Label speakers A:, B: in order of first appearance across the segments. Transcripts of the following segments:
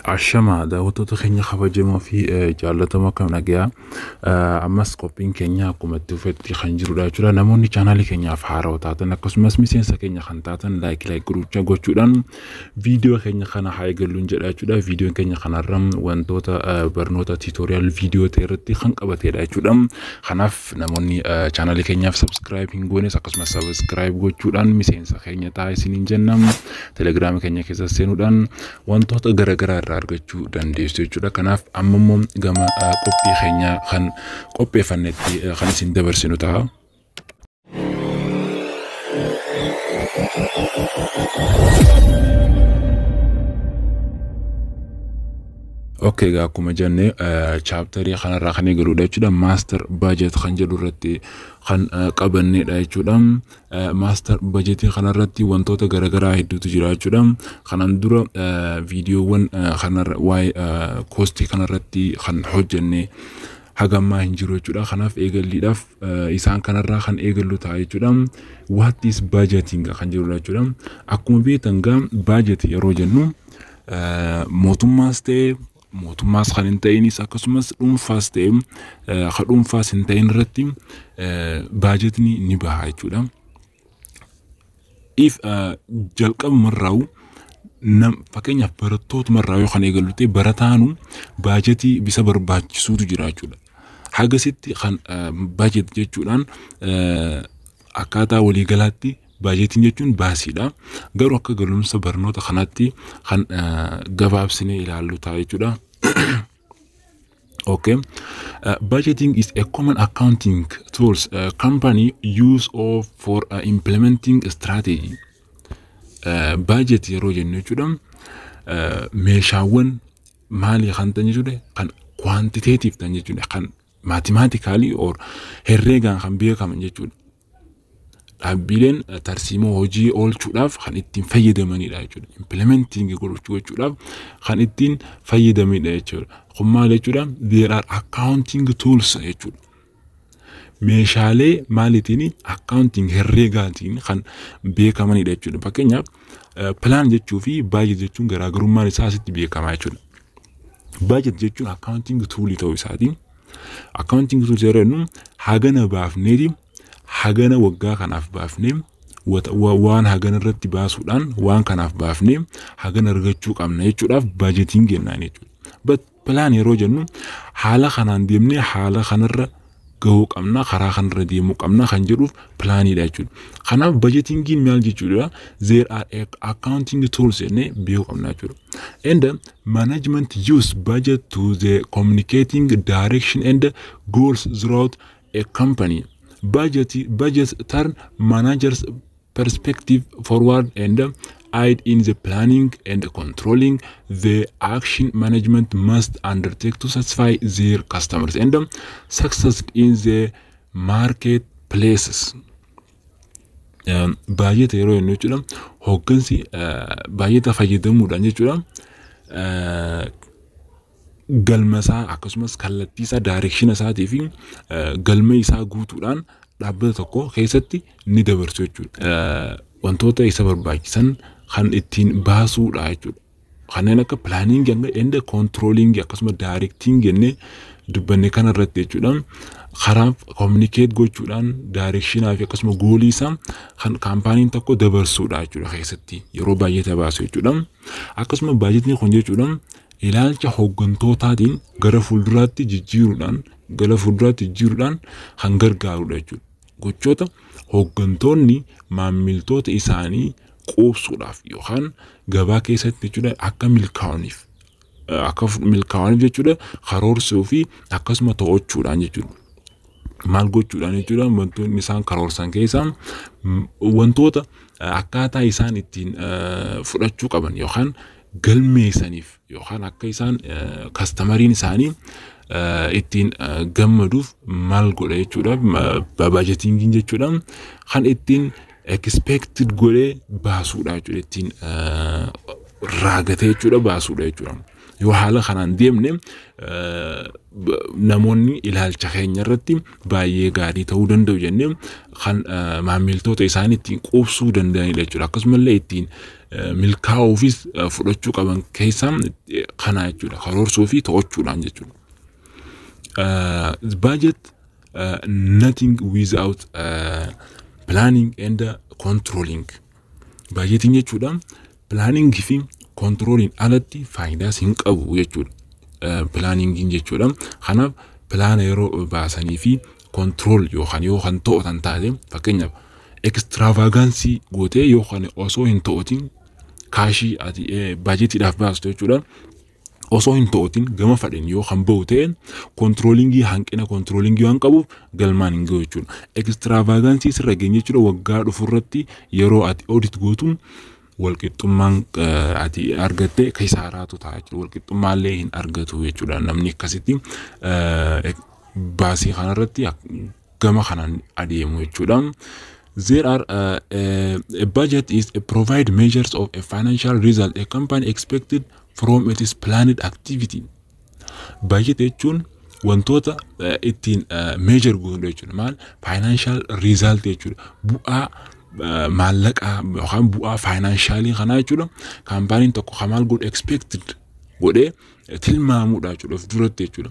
A: Ashamaa daawwattoota keenya kabajamoo fi jaallatamoo, akkam nagayaa? Ammas qophiin keenya akkuma itti fufetti kan jirudha jechuudha. Namoonni chaanaalii keenyaaf haarawaa taatan, akkasumas miseensa keenya kan taatan, like like gochuudhaan viidiyoo keenya kana haa eegalluun jedha jechuudha. Viidiyoon keenya kanarra wantoota barnoota tutorial viidiyoo ta'e irratti kan qabatedha jechuudha. Kanaaf namoonni chaanaalii keenyaaf subscribe hin goones akkasumas subscribe gochuudhaan miseensa keenya ta'a isiniin jenna. Telegiraamii keenya keessa seenuudhaan wantoota garaagaraa irraa argachuu dandeessu jechuudha. Kanaaf amma immoo gama qophii keenya kan qopheeffannetti kan isin dabarsinu ta'a. Okay, egaa akkuma jenne chapterii kanarraa kan eegaludha jechuudha. Master budget kan jedhu irratti kan qabannedha jechuudha. Master budgetii kanarratti wantoota garaagaraa hedduutu jira jechuudha. Kanaan dura viidiyoowwan kanarra waa'ee costii kanarratti kan hojjenne hagammaa hin jiru jechuudha. Kanaaf eegalliidhaaf isaan kanarraa kan eegallu ta'a jechuudha. What is budgeting kan jedhudha jechuudha. Akkuma beektan gaa, budget yeroo jennu mootummaas ta'e, mootummaas kan hin ta'inis, akkasumas dhuunfaas ta'e, kan dhuunfaas hin ta'in irratti baajetni ni baha jechuudha. If jalqabumarraa'u nam fakkeenyaaf barattootumarraa yoo kan eegallu ta'e, barataanu baajetii bisa barbaachisuutu jira jechuudha. Hagasitti kan baajet jechuudhaan akkaataa waliigalaatti baajetiin jechuun baasiidha. Garuu akka galumsa barnoota kanaatti kan gabaabsinee ilaallu ta'a jechuudha. Okay. Budgeting is a common accounting tools company use of for implementing strategy. Budget yeroo jennu jechuudha, meeshaawwan maalii kan ta'an jechuudha, kan quantitative ta'an jechuudha, kan mathematically or herreegaan kan beekaman jechuudha. Dhaabbileen tarsiimoo hojii oolchuudhaaf kan ittiin fayyadamanidha jechuudha. Implementing gochuudhaaf kan ittiin fayyadamanidha jechuudha. Kun maal jechuudha? There are accounting tools jechuudha. Meeshaalee maaliitiin? Accounting herreegaatiin kan beekamanidha jechuudha. Fakkeenyaaf, plan jechuu fi budget jechuun garaagarummaan isaa asitti beekamaa jechuudha. Budget jechuun accounting toolii ta'uu isaatiin. Accounting tools yeroo jennu, hagana baafneeti, hagana waggaa kanaaf baafnee, waan hagana irratti baasuudhaan, waan kanaaf baafnee hagana argachuu qabna jechuudhaaf budgeting jennaan jechuudha. But plan yeroo jennu, haala kanaan deemnee haala kanarra gahuu qabna, karaa kanarra deemuu qabna kan jedhuuf planiidha jechuudha. Kanaaf budgetingiin maal jechuudha? There are accounting tools jennee beekuu qabna jechuudha. And management use budget to the communicating direction and goals throughout a company. Budget turn managers perspective forward and aid in the planning and controlling the action management must undertake to satisfy their customers and success in the marketplaces. Baajeta yeroo jennu jechuudha, hooggansi baajeta fayyadamuudhaan jechuudha, galma isaa akkasumas kallattii isaa, directiona isaatii fi galma isaa guutuudhaan dhaabbata tokko keessatti ni dabarsu jechuudha. Wantoota isa barbaachisan kan ittiin baasuudha jechuudha. Kanneen akka planningii and controllingii akkasuma directing jennee dubbanne kanarratti jechuudha. Karaa communicate gochuudhaan directionaa fi akkasuma goalii isaa kan companyn tokko dabarsuudha jechuudha, keessatti yeroo baay'ee baasu jechuudha. Akkasuma baajetni kun jechuudha, ilaalcha hooggantootaatiin gara fuulduraatti jijjiiruudhaan kan gargaarudha jechuudha. Gochoota hooggantoonni maamiltoota isaanii quubsuudhaaf yookaan gabaa keessatti jechuudha akka milkaa'aniif jechuudha karoorsuu fi akkasuma to'achuudhaan jechuudha. Maal gochuudhaan jechuudha? Wantoonni isaan karoorsan keessaa wantoota akkaataa isaan ittiin fudhachuu qaban yookaan galmeessaniif yookaan akka isaan customeriin isaanii ittiin gammaduuf maal godha jechuudha, budgetingiin jechuudha kan ittiin expected godhee baasuudha jechuudha, ittiin raagatee jechuudha baasuudha jechuudha. Yoo haala kanaan deemne, namoonni ilaalcha keenya irratti baay'ee gaarii ta'uu danda'u jennee kan maamiltoota isaanii ittiin quubsuu danda'anidha jechuudha. Akkasumallee ittiin milkaa'uufis fudhachuu qaban keessaa kana jechuudha. Karoorsuu fi to'achuudhaan jechuudha. Budget nothing without planning and controlling. Baajetiin jechuudha planning fi controlling alatti faayidaas hin qabu jechuudha. Planningiin jechuudha. Kanaaf pilaana yeroo baasanii fi control yookaan yoo kan to'atan taate, fakkeenyaaf extravagance gootee yookaan osoo hin to'atin kaashii ati baajetiidhaaf baastu jechuudha. Osoo hin to'atin gama fadheen yoo kan bahu ta'e, controllingii, hanqina controllingii waan qabuuf galmaan hin gahu jechuudha. Extravagance sirra geenye jechuudha, waggaa dhufurratti yeroo ati audit gootu walqixxummaan ati argatte kisaaraatu ta'a jechuudha. Walqixxummaallee hin argatu jechuudha. Namni akkasitti baasii kanarratti gama kanaan adeemu jechuudha. There are a budget is a provide measures of a financial result a company expected from its planned activity. Budget jechuun wantoota ittiin measure goonudha jechuudha. Maal? Financial result jechuudha. Bu'aa maallaqaa yookaan bu'aa financialii kanaa jechuudha. Kaampaaniin tokko kan maal godhu, expected godhee tilmaamuudha jechuudha of duratti jechuudha.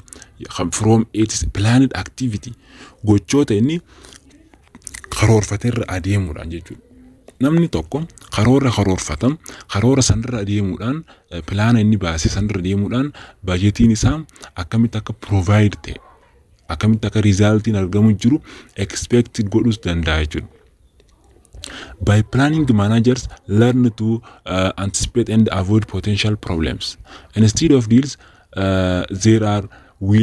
A: From its planned activity, gochoota inni karoorfateerra adeemuudhaan jechuudha. Namni tokko karoora karoorfata, karoora sanarra adeemuudhaan, pilaana inni baase sanarra adeemuudhaan, baajetiin isaa akkamitti akka provide ta'e, akkamitti akka resultiin argamu jiru expected godhuus danda'a jechuudha. By planning, managers learn to anticipate and avoid potential problems. Instead of deals, there are we,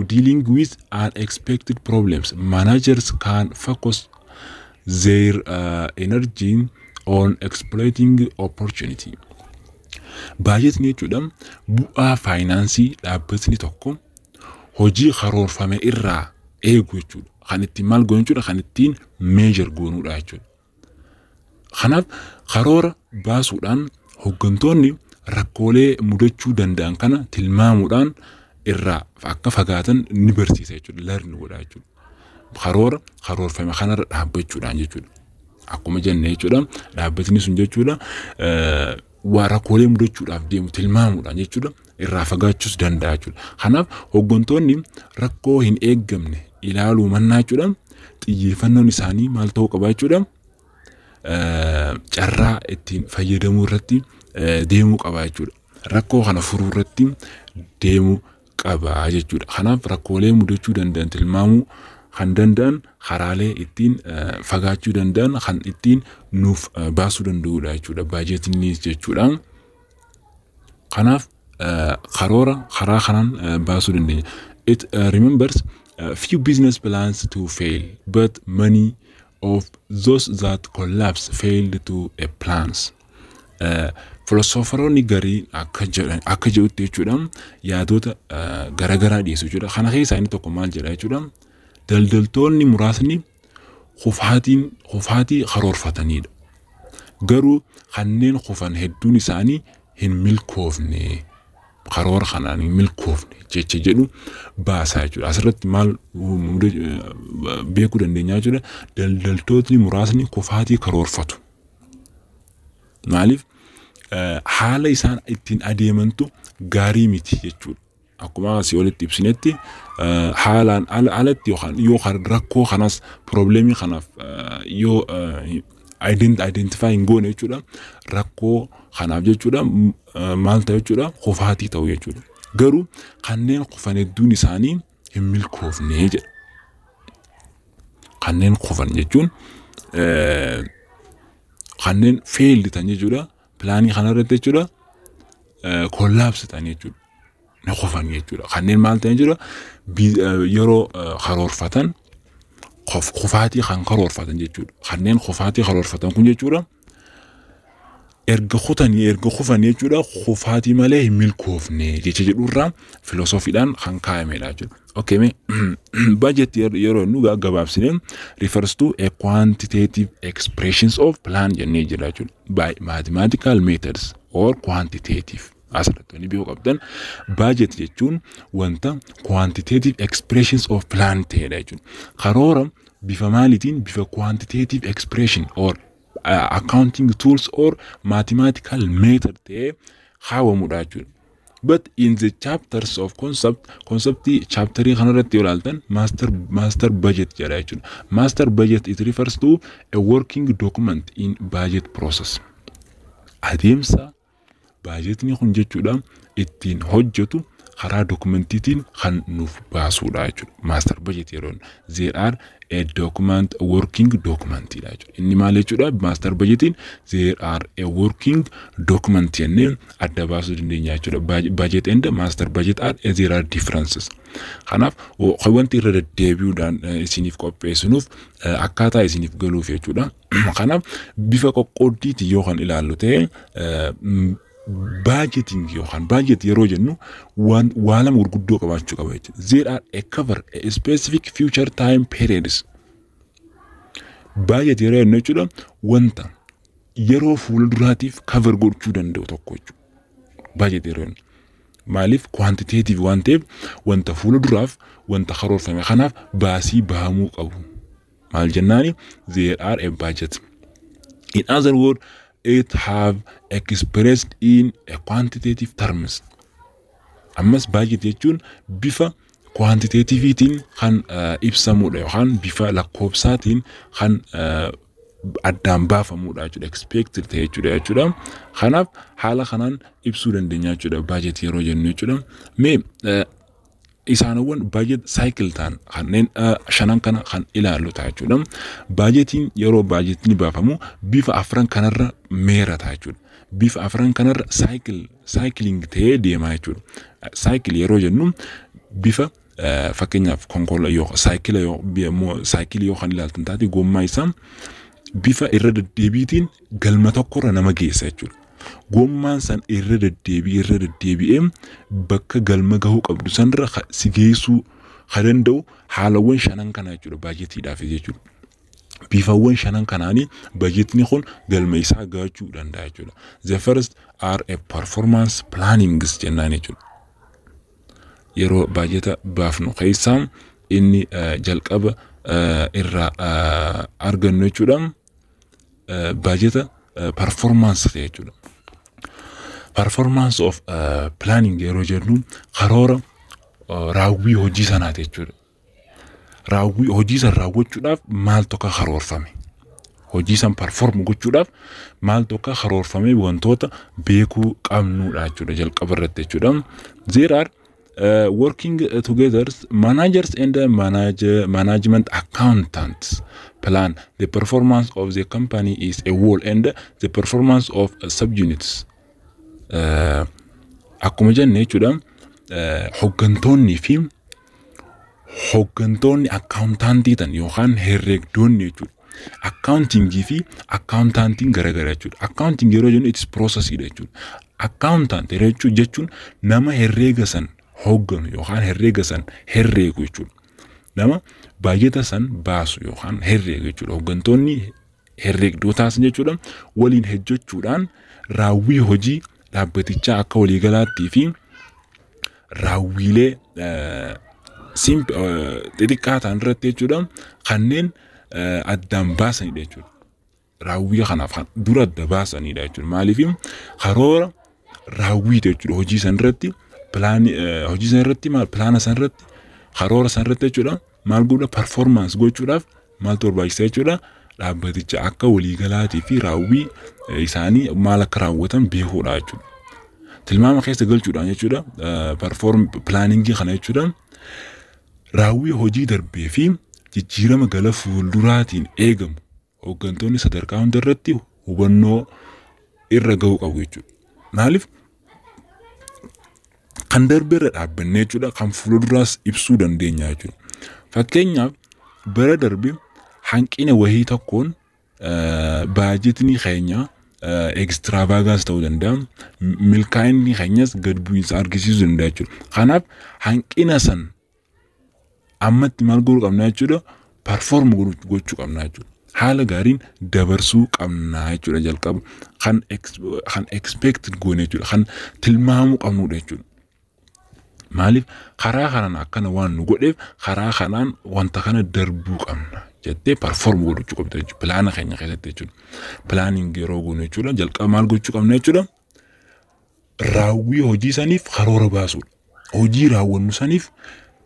A: dealing with unexpected problems. Managers can focus their energy on exploiting opportunity. Baajetni jechuudha bu'aa faayinaansii dhaabbatni tokko hojii karoorfame irraa eegu jechuudha. Kan ittiin maal goonu jechuudha? Kan ittiin measure goonuudha jechuudha. Kanaaf karoora baasuudhaan hooggantoonni rakkoolee mudachuu danda'an kana tilmaamuudhaan irraa akka fagaatan ni barsiisa jechuudha. Learn godha jechuudha. Karoora karoorfame kanarra dhaabbachuudhaan jechuudha. Akkuma jenne jechuudha, dhaabbatni sun jechuudha waa rakkoolee mudachuudhaaf deemu tilmaamuudhaan jechuudha irraa fagaachuus danda'a jechuudha. Kanaaf hooggantoonni rakkoo hin eeggamne ilaaluu mannaa jechuudha, xiyyeeffannoon isaanii maal ta'uu qaba jechuudha? Carraa ittiin fayyadamuu irratti deemuu qaba jechuudha. Rakkoo kana furuu irratti deemuu qaba jechuudha. Kanaaf rakkoolee mudachuu danda'an tilmaamuu kan danda'an, karaalee ittiin fagaachuu danda'an kan ittiin nuuf baasuu danda'udha jechuudha. Baajetinnis jechuudha. Kanaaf karoora karaa kanaan baasuu dandeenya. It remembers few business plans to fail, but many of those that collapse failed to a plans. Filosoofaroonni garii akka jedhan, akka jedhutti jechuudha, yaadota garaagaraa dhiyeessu jechuudha. Kana keessaa inni tokko maal jedha jechuudha? Daldaltoonni muraasni kufaatiin kufaatii karoorfatanidha. Garuu kanneen kufan hedduun isaanii hin milkoofne, karoora kanaan hin milkoofne jecha jedhu baasaa jechuudha. Asirratti maal beekuu dandeenya jechuudha? Daldaltootni muraasni kufaatii karoorfatu. Maaliif? Haala isaan ittiin adeemantu gaarii miti jechuudha. Akkuma asii olitti ibsinetti, haalaan alatti yookaan yoo rakkoo kanas, problemii kanaaf yoo identify hin goone jechuudha, rakkoo kanaaf jechuudha maal ta'u jechuudha? Kufaatii ta'u jechuudha. Garuu kanneen kufan hedduun isaanii hin milkoofne jedha. Kanneen kufan jechuun kanneen failed ta'an jechuudha. Planii kanarratti jechuudha collapse ta'an jechuudha. Ni kufan jechuudha. Kanneen maal ta'an jechuudha? Yeroo karoorfatan kufaatii kan karoorfatan jechuudha. Kanneen kufaatii karoorfatan kun jechuudha, erga kutanii, erga kufanii jechuudha, kufaatii malee hin milkoofne jecha jedhurraa filosoofiidhaan kan kaa'amedha jechuudha. Okay, mee budget yeroo inni gabaabsine refers to a quantitative expressions of plan jennee jira jechuudha. By mathematical methods or quantitative. Asirratti wanni beekuu qabdan, budget jechuun wanta quantitative expressions of plan ta'edha jechuudha. Karoora bifa maaliitiin? Bifa quantitative expression or accounting tools or mathematical method ta'ee kaawwamudha jechuudha. But in the chapters of concept, conceptii chapterii kanarratti yoo ilaaltan, master budget jedha jechuudha. Master budget, it refers to a working document in budget process. Adeemsa baajetni kun jechuudha ittiin hojjetu karaa documentiitiin kan nuuf baasudha jechuudha. Master budget yeroo there are a document, working documentidha jechuudha. Inni maal jechuudha? Master budgetiin there are a working document jennee adda baasuu dandeenya jechuudha. Budget and master budget are there are differences. Kanaaf wanti irra deddeebi'uudhaan isiniif qopheessinuuf akkaataa isiniif galuuf jechuudha. Kanaaf bifa qoqqooddiitiin yoo kan ilaallu ta'e, budgeting yookaan budget yeroo jennu waan waa lama gurguddoo qabaachuu qaba jechuudha. There are a cover a specific future time periods. Budget yeroo jennu jechuudha wanta yeroo fuulduraatiif cover gochuu danda'u tokko jechuudha. Budget yeroo jennu. Maaliif? Quantitative waan ta'eef, wanta fuulduraaf wanta karoorfame kanaaf baasii bahamuu qabu. Maal jennaani? There are a budget. In other words, it have expressed in a quantitative terms. Ammas budget jechuun bifa quantitativeetiin kan ibsamudha yookaan bifa lakkoofsaatiin kan addaan baafamudha jechuudha. Expected ta'e jechuudha. Kanaaf haala kanaan ibsuu dandeenya jechuudha budget yeroo jennu jechuudha. Mee isaanowwan budget cycle ta'an kanneen shanan kana kan ilaallu ta'a jechuudha. Baajetiin yeroo baajetni baafamu bifa afran kanarra meera ta'a jechuudha. Bifa afran kanarra cycle cycling ta'ee deema jechuudha. Cycle yeroo jennu bifa fakkeenyaaf konkolaa yoo saayikila yoo saayikilii yoo kan ilaaltan taate, gommaa isaa bifa irra deddeebiitiin galma tokkorra nama geessa jechuudha. Gommaan san irra deddeebi'ee irra deddeebi'ee bakka galma gahuu qabdu sanirra si geessuu kan danda'u haalawwan shanan kana jechuudha baajetiidhaaf jechuudha. Bifawwan shanan kanaanii bajetni kun galma isaa gahachuu danda'a jechuudha. The first are a performance plannings jennaan jechuudha. Yeroo baajeta baafnu keessaa inni jalqaba irraa argannu jechuudha. Baajeta performance ta'e jechuudha. Performance of planning yeroo jennu karoora raawwii hojii sanaati jechuudha. Raawwii hojii san raawwachuudhaaf maaltu akka karoorfame? Hojii san perform gochuudhaaf maaltu akka karoorfame wantoota beekuu qabnudha jechuudha jalqaba irratti jechuudha. There are working together managers and management accountants plan the performance of the company is a whole and the performance of subunits. Akkuma jenne jechuudha, hoggantoonni fi hoggantoonni accountantii ta'an yookaan herreegdonni jechuudha. Accountingii fi accountantiin garagara jechuudha. Accounting yeroo jennu it's processiidha jechuudha. Accountant yeroo jechuun nama herreega san hogganu yookaan herreega san herreegu jechuudha. Nama baajeta san baasu yookaan herreegu jechuudha. Hoggantoonni herreegdotaas jechuudha waliin hojjechuudhaan raawwii hojii dhaabbatichaa akka waliigalaattii fi raawwiilee xixiqqaa ta'an irratti jechuudha kanneen addaan baasanidha jechuudha. Raawwii kanaaf kan dura adda baasanidha jechuudha. Maaliif? Karoora raawwiiti jechuudha, hojii san irratti planii hojii san irratti maal plana san irratti karoora san irratti jechuudha maal godha performance gochuudhaaf maaltu barbaachisa jechuudha, dhaabbaticha akka waliigalaatii fi raawwii isaanii maal akka raawwatan beekuudha jechuudha. Tilmaama keessa galchuudhaan jechuudha perform planningii kana jechuudha raawwii hojii darbee fi jijjiirama gala fuulduraatiin eegamu hooggantoonni sadarkaa hunda irratti hubannoo irra gahuu qabu jechuudha. Maaliif? Kan darbe irra dhaabbannee jechuudha kan fuulduraas ibsuu dandeenya jechuudha. Fakkeenyaaf, bara darbe hanqina wahii tokkoon baajetni keenya extravagance ta'uu danda'a. Milkaa'inni keenyas gad bu'iinsa argisiisuu danda'a jechuudha. Kanaaf hanqina san ammatti maal godhuu qabna jechuudha? Perform gochuu qabna jechuudha. Haala gaariin dabarsuu qabna jechuudha jalqaba. Kan expect goone jechuudha. Kan tilmaamuu qabnudha jechuudha. Maaliif karaa kanaan akkana waan nu godheef, karaa kanaan wanta kana darbuu qabna jettee perform gochuu qabda jechuudha. Pilaana keenya keessatti jechuudha. Planning yeroo goonu jechuudha. Jalqaba maal gochuu qabna jechuudha? Raawwii hojii saniif karoora baasuudha. Hojii raawwannu saniif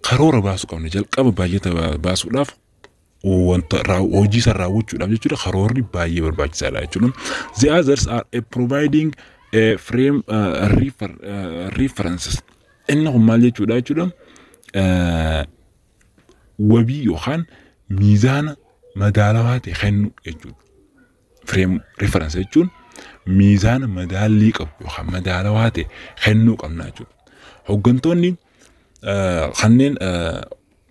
A: karoora baasuu qabna. Jalqaba baajata baasuudhaaf, wanta hojii san raawwachuudhaaf jechuudha, karoorri baay'ee barbaachisaadha jechuudha. The others are a providing a frame references. Inni kun maal jechuudha? Wabii yookaan miizaana madaalawaa ta'e kennu jechuudha. Frame reference jechuun miizaana madaallii qabu yookaan madaalawaa ta'e kennuu qabna jechuudha. Hooggantoonni kanneen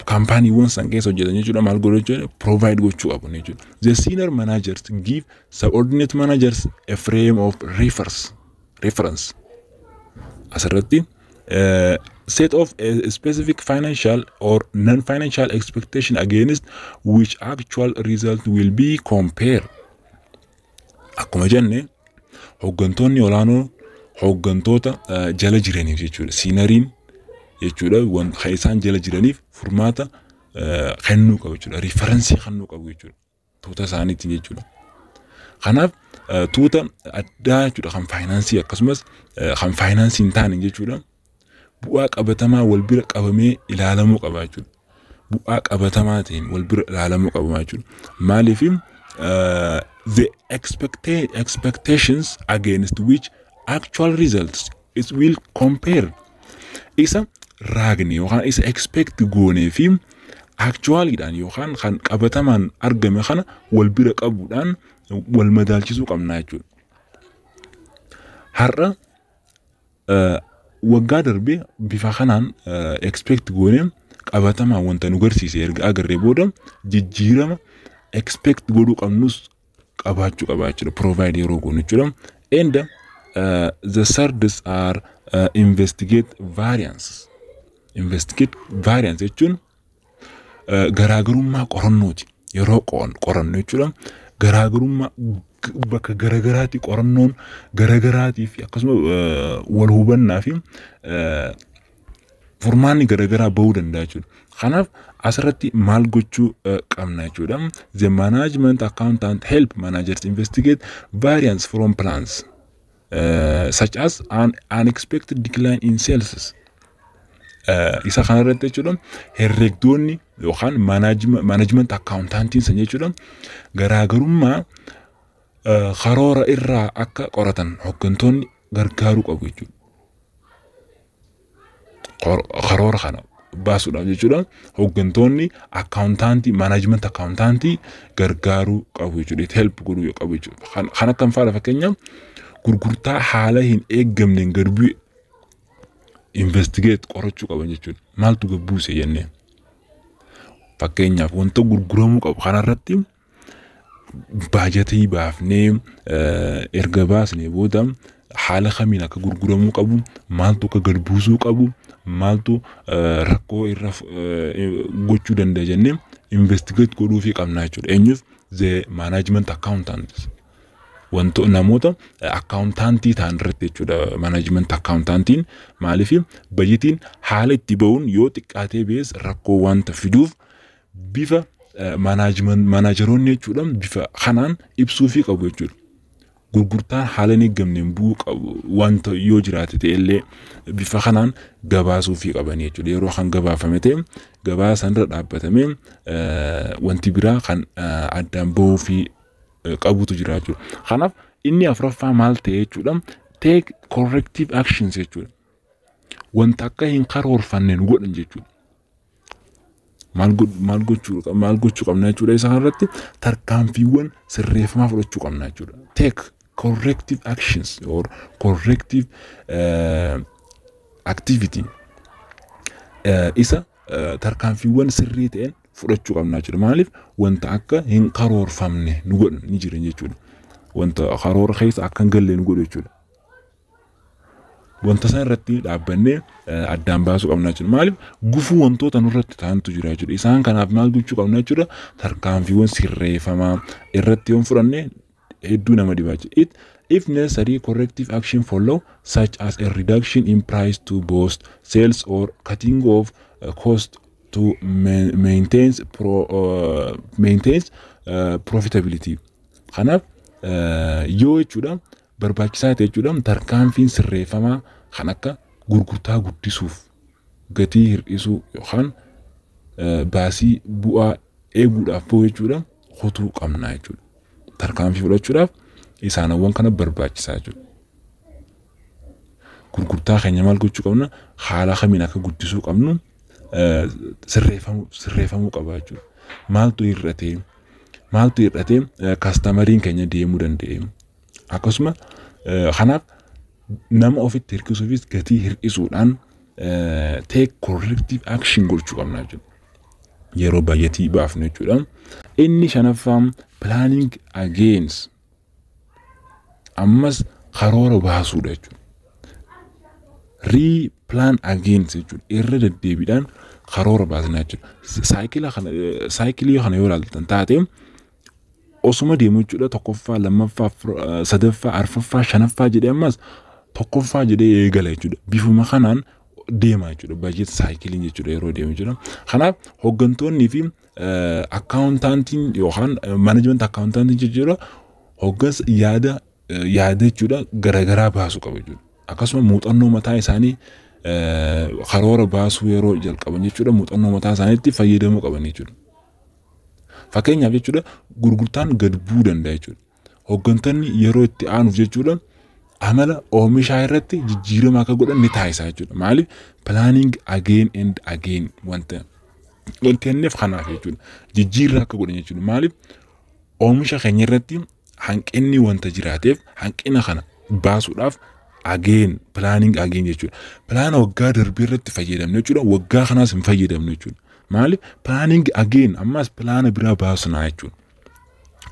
A: kaampaaniiwwan san keessa hojjetan jechuudha, maal godhu jechuudha? Provide gochuu qabu jechuudha. The senior managers give subordinate managers a frame of reference. Asirratti set of a specific financial or non-financial expectation against which actual result will be compared. Akkuma jenne, hooggantoonni olaanoo hooggantoota jala jiraniif jechuudha. Senioriin jechuudha wanta isaan jala jiraniif furmaata kennuu qabu jechuudha. Reference kennuu qabu jechuudha. Tuuta isaaniitiin jechuudha. Kanaaf tuuta addaa jechuudha kan faayinaansii, akkasumas kan faayinaansii hin taane jechuudha. Bu'aa qabatamaa wal bira qabamee ilaalamuu qaba jechuudha. Bu'aa qabatamaa ta'een wal bira ilaalamuu qaba jechuudha. Maaliif the expectations against which actual results it will compare, isa raagne yookaan isa expect goonee fi actualiidhaan yookaan kan qabatamaan argame kana wal bira qabuudhaan wal madaalchisuu qabna jechuudha. Har'a waggaa darbee bifa kanaan expect goonee, qabatamaan wanta nu garsiise erga agarree booda, jijjiirama expect godhuu qabnus qabaachuu qaba jechuudha. Provide yeroo goonu jechuudha. And the thirds are investigate variances. Investigate variance jechuun garaagarummaa qorannooti. Yeroo qorannu jechuudha. Garaagarummaa bakka garagaraatti qorannoon garagaraatii fi akkasuma wal hubannaa fi furmaanni garagaraa bahuu danda'a jechuudha. Kanaaf asirratti maal gochuu qabna jechuudha? The management accountant help managers investigate variance from plans such as an unexpected decline in sales. Isa kanarratti jechuudha, herregdoonni yookaan management accountantiin san jechuudha, garaagarummaa karoora irraa akka qoratan hooggantoonni gargaaruu qabu jechuudha. Karoora kana baasuudhaaf jechuudha, hooggantoonni accountantii, management accountantii gargaaruu qabu jechuudha. Help godhuu qabu jechuudha. Kan akkam faadha? Fakkeenyaaf, gurgurtaa haala hin eeggamneen gad bu'e investigate qorachuu qaban jechuudha. Maaltu gad buuse jennee. Fakkeenyaaf, wanta gurguramuu qabu kanarratti baajatii baafnee erga baasnee booda, haala kamiin akka gurguramuu qabu, maaltu akka gad buusuu qabu, maaltu rakkoo irra gochuu danda'a jennee investigate godhuufii qabna jechuudha. Eenyuuf? The management accountant. Wanto namoota accountantii ta'an irratti jechuudha. Management accountantiin maaliif bajetiin haala itti ba'uun yoo xiqqaatee bees rakkoo wanta fiduuf, bifa manageroonni jechuudha bifa kanaan ibsuufii qabu jechuudha. Gurgurtaan haala hin eeggamneen bu'uu qabu wanta yoo jiraate ta'ellee, bifa kanaan gabaasuufii qabanii jechuudha. Yeroo kan gabaafame ta'e, gabaa sanarra dhaabbatamee wanti biraa kan addaan bahuufii qabutu jira jechuudha. Kanaaf inni afuraffaa maal ta'e jechuudha? Take corrective actions jechuudha. Wanta akka hin karoorfanne nu godhan jechuudha. Maal gochuu qabna jechuudha? Isa kanarratti tarkaanfiiwwan sirreeffamaa fudhachuu qabna jechuudha. Take corrective actions or corrective activity, isa tarkaanfiiwwan sirrii ta'een fudhachuu qabna jechuudha. Maaliif wanta akka hin karoorfamne nu godhan ni jiran jechuudha. Wanta karoora keessa akka hin galle nu godhu jechuudha. Wanta sana irratti dhaabbannee addaan baasuu qabna jechuudha. Maaliif? Gufuu wantoota nurratti ta'antu jira jechuudha. Isaan kanaaf maal gochuu qabna jechuudha? Tarkaanfiiwwan sirreeffamaa irratti yoo fudhanne hedduu nama dhibaa jechuudha. If necessary, corrective action follow, such as a reduction in price to boost sales or cutting off cost to maintains profitability. Kanaaf yoo jechuudha barbaachisaa ta'e jechuudha, tarkaanfiin sirreeffamaa kan akka gurgurtaa guddisuuf gatii hir'isuu yookaan baasii bu'aa eeguudhaaf bahu jechuudha kutuu qabna jechuudha. Tarkaanfii fudhachuudhaaf isaanawwan kana barbaachisaa jechuudha. Gurgurtaa keenya maal gochuu qabna? Haala kamiin akka guddisuu qabnu sirreeffamuu qaba jechuudha. Maaltu hir'atee? Maaltu hir'atee customeriin keenya deemuu danda'e? Akkasuma kanaaf nama ofitti hirkisuufis gatii hir'isuudhaan take corrective action gochuu qabna jechuudha. Yeroo bajetii baafnu jechuudha. Inni shanaffaan planning again, ammas karoora baasuudha jechuudha. Re-plan again jechuudha. Irra deddeebiidhaan karoora baasna jechuudha. Cycle kana, cycleii kana yoo ilaaltan taate, osuma deemu jechuudha, tokkoffaa, lammaffaa, sadaffaa, arfaffaa, shanaffaa jedhee ammas tokkoffaa jedhee eegala jechuudha. Bifuma kanaan deema jechuudha. Budget cycleiin jechuudha yeroo deemu jechuudha. Kanaaf hooggantoonnii fi accountantiin yookaan management accountantiin jechuudha hooggansa yaada yaada jechuudha garaagaraa baasuu qaba jechuudha. Akkasuma muuxannoo mataa isaanii karoora baasuu yeroo jalqaban jechuudha muuxannoo mataa isaaniitti fayyadamuu qaban jechuudha. Fakkeenyaaf jechuudha, gurgurtaan gad bu'uu danda'a jechuudha. Hooggantoonni yeroo itti aanuuf jechuudha amala oomishaa irratti jijjiirama akka godhan ni taasisa jechuudha. Maaliif? Planning again and again wanta wanti jenneef kanaaf jechuudha. Jijjiirraa akka godhan jechuudha. Maaliif? Oomisha keenya irratti hanqinni wanta jiraateef hanqina kana baasuudhaaf again planning again jechuudha. Plana waggaa darbee irratti fayyadamne jechuudha. Waggaa kanaas hin fayyadamne jechuudha. Maaliif? Planning again, ammas plana biraa baasnaa jechuudha.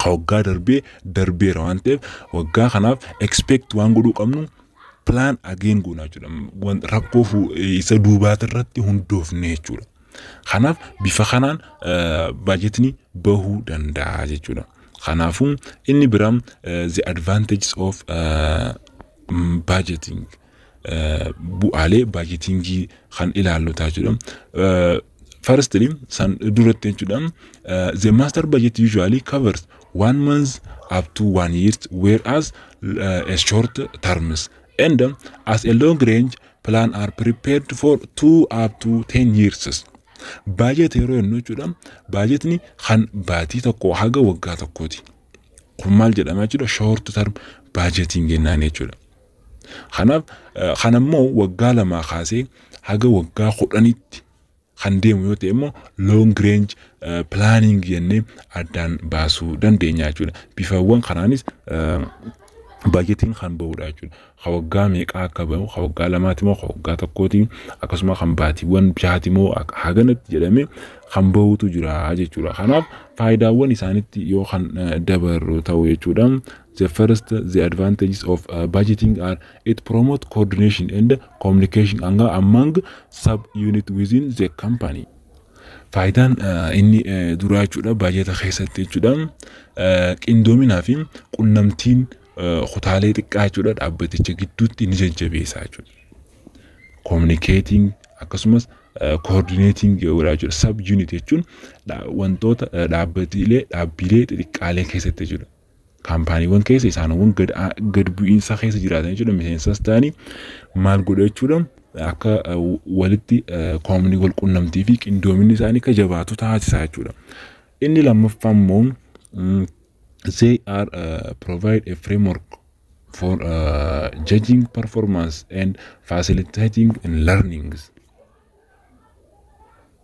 A: Ka waggaa darbee darbeera waan ta'eef waggaa kanaaf expect waan godhuu qabnu plan again goonaa jechuudha. Rakkoo isa duubaati irratti hundoofne jechuudha. Kanaaf bifa kanaan bajetni bahuu danda'a jechuudha. Kanaafuu inni biraan the advantages of budgeting, bu'aalee budgetingii kan ilaallu ta'a jechuudha. Firstly, san duratti jechuudha, the master budget usually covers one month up to one year, whereas a short terms and as a long range plan are prepared for 2 up to 10 years. Baajeta yeroo jennu jechuudha, baajetni kan baatii tokko haga waggaa tokkooti. Kun maal jedhama jechuudha? Short term budgeting jennaan jechuudha. Kanaaf kan ammoo waggaa 2 kaasee haga waggaa 10tti kan deemu yoo ta'e immoo long range planning jennee addaan baasuu dandeenya jechuudha. Bifawwan kanaanis baajetiin kan bahudha jechuudha. Ka waggaa meeqaa akka bahu, ka waggaa 2ti moo ka waggaa tokkooti, akkasuma kan baatiiwwan 6ti moo haganatti jedhamee kan bahutu jira jechuudha. Kanaaf faayidaawwan isaanitti yoo kan dabarru ta'u jechuudha. The first, the advantages of budgeting are it promote coordination and communication among sub unit within the company. Faayidaan inni duraa jechuudha baajeta keessatti jechuudha qindoominaa fi qunnamtiin kutaalee xiqqaa jechuudha dhaabbaticha gidduutti ni jajjabeessa jechuudha. Communicating akkasumas coordinating godha jechuudha. Sub unit jechuun wantoota dhaabbatiilee dhaabbilee xixiqqaalee keessatti jechuudha. Kaampaaniiwwan keessa isaanowwan gad bu'iinsa keessa jiraatan jechuudha. Miseensas ta'anii maal godha jechuudha, akka walitti koomini wal qunnamtii fi qindoominni isaanii akka jabaatu taasisa jechuudha. Inni lammaffaa immoo they are provide a framework for judging performance and facilitating learnings.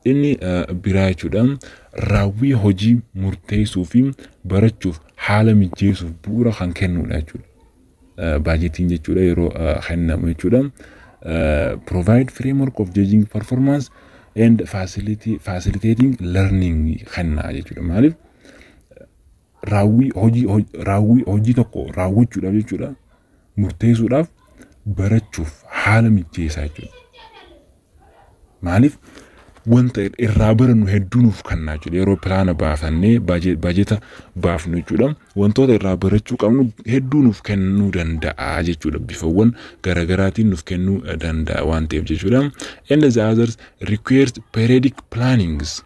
A: Inni biraa jechuudha raawwii hojii murteessuu fi barachuuf haala mijeessuuf bu'uura kan kennudha jechuudha. Baajetiin jechuudha yeroo kennamu jechuudha. Provide framework of judging performance and facilitating learning kenna jechuudha. Maaliif? Raawwii hojii tokko raawwachuudhaaf jechuudha murteessuudhaaf barachuuf haala mijeessa jechuudha. haala mijeessaa jechuudha. Maaliif? Wanta irraa barannu hedduu nuuf kennaa jechuudha. Yeroo pilaana baafannee baajeta baafnu jechuudha. Wantoota irraa barachuu qabnu hedduu nuuf kennuu danda'a jechuudha. Bifawwan garaagaraatiin nuuf kennuu danda'a waan ta'eef jechuudha. And the others requires periodic plannings.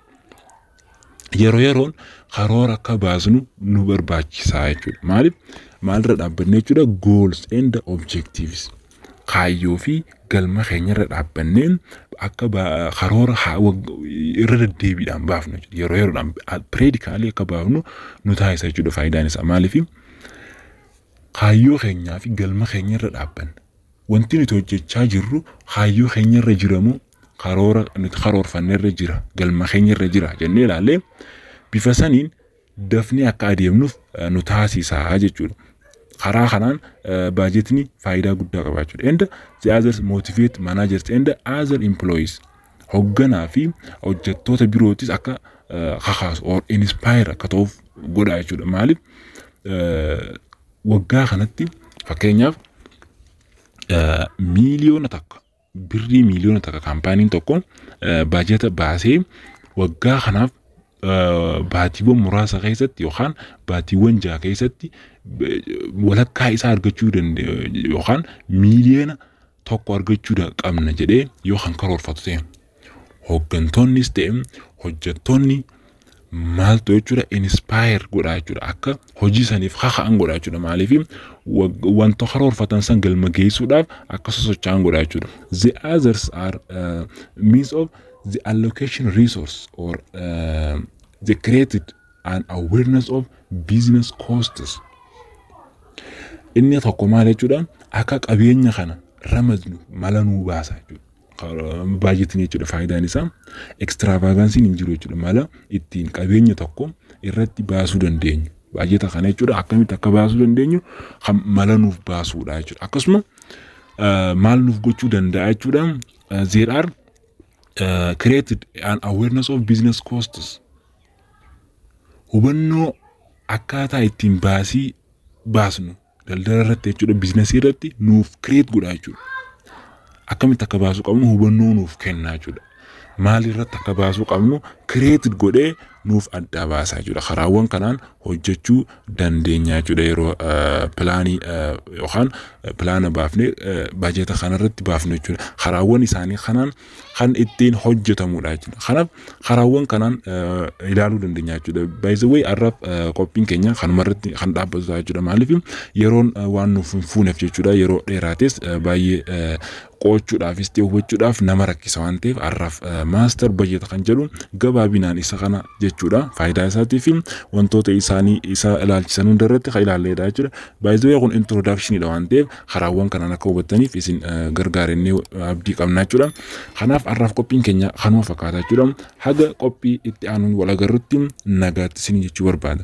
A: Yeroo yeroon karoora akka baasnu nu barbaachisaa jechuudha. Maaliif? Maalirra dhaabbannee jechuudha? Goals and objectives. Kaayyoo fi galma keenyarra dhaabbannee akka karoora irra deddeebiidhaan baafnu jechuudha. Yeroo yeroodhaan periodically akka baafnu nu taasisa jechuudha faayidaan isaa. Maaliif? Kaayyoo keenyaa fi galma keenyarra dhaabbanna. Wanti nuti hojjechaa jirru kaayyoo keenyarra jiramu, karoora nuti karoorfannerra jira, galma keenyarra jira jennee ilaallee bifa saniin dafnee akka adeemnuuf nu taasisaa jechuudha. Karaa kanaan baajetni faayidaa guddaa qaba jechuudha. And the others motivate managers and other employees. Hoogganaa fi hojjettoota birootis akka kakaasu or inspire akka ta'uuf godha jechuudha. Maaliif? Waggaa kanatti fakkeenyaaf 1,000,000, birrii 1,000,000 kaampaaniin tokko baajeta baasee waggaa kanaaf baatiiwwan muraasa keessatti yookaan baatiiwwan 6 keessatti walakkaa isaa argachuu danda'u yookaan 1,000,000 argachuu qabna jedhee yoo kan karoorfatu ta'e, hooggantoonnis ta'e hojjettoonni maaltu jechuudha, inspire godha jechuudha, akka hojii saniif kaka'an godha jechuudha. Maaliif? Wanta karoorfatan san galma geessuudhaaf akka sosocho'an godha jechuudha. The others are means of the allocation resource or the created an awareness of business costs. Inni tokko maal jechuudha? Akka qabeenya kana ramadnu mala nuu baasa jechuudha. Baajetiin jechuudha faayidaan isaa extravagancein hin jiru jechuudha. Mala ittiin qabeenya tokko irratti baasuu dandeenyu. Baajeta kana jechuudha akkamitti akka baasuu dandeenyu kan mala nuuf baasuudha jechuudha. Akkasuma maal nuuf gochuu danda'a jechuudha? There are created an awareness of business costs. Hubannoo akkaataa ittiin baasii baasnu daldala irratti jechuudha, biizinasii irratti nuuf create godha jechuudha. Akkamitti akka baasuu qabnu hubannoo nuuf kenna jechuudha. Maal irratti akka baasuu qabnu create godhee nuuf adda baasaa jechuudha. Karaawwan kanaan hojjechuu dandeenya jechuudha yeroo pilaanii yookaan pilaana baafnee baajeta kanarratti baafnu jechuudha. Karaawwan isaanii kanaan kan ittiin hojjetamudha jechuudha. Kanaaf karaawwan kanaan ilaaluu dandeenya jechuudha. By the way, har'aaf qophiin keenya kanumarratti kan dhaabbatu jechuudha. Maaliif? Yeroon waan nuuf hin fuuneef jechuudha. Yeroo dheeraates baay'ee qo'achuudhaafis ta'e hubachuudhaaf nama rakkisa waan ta'eef, har'aaf master budget kan jedhu gabaabinaan isa kana jechuudha. Faayidaa isaatii fi wantoota isaanii isa ilaalchisan hunda irratti kan ilaalleedha jechuudha. By the way, kun introductionidha waan ta'eef karaawwan kanaan akka hubattaniif isin gargaarennee abdii qabna jechuudha. Kanaaf har'aaf qophiin keenya kanuma fakkaata jechuudha. Haga qophii itti aanuun wal agarrutti nagaatti isin jechuu barbaada.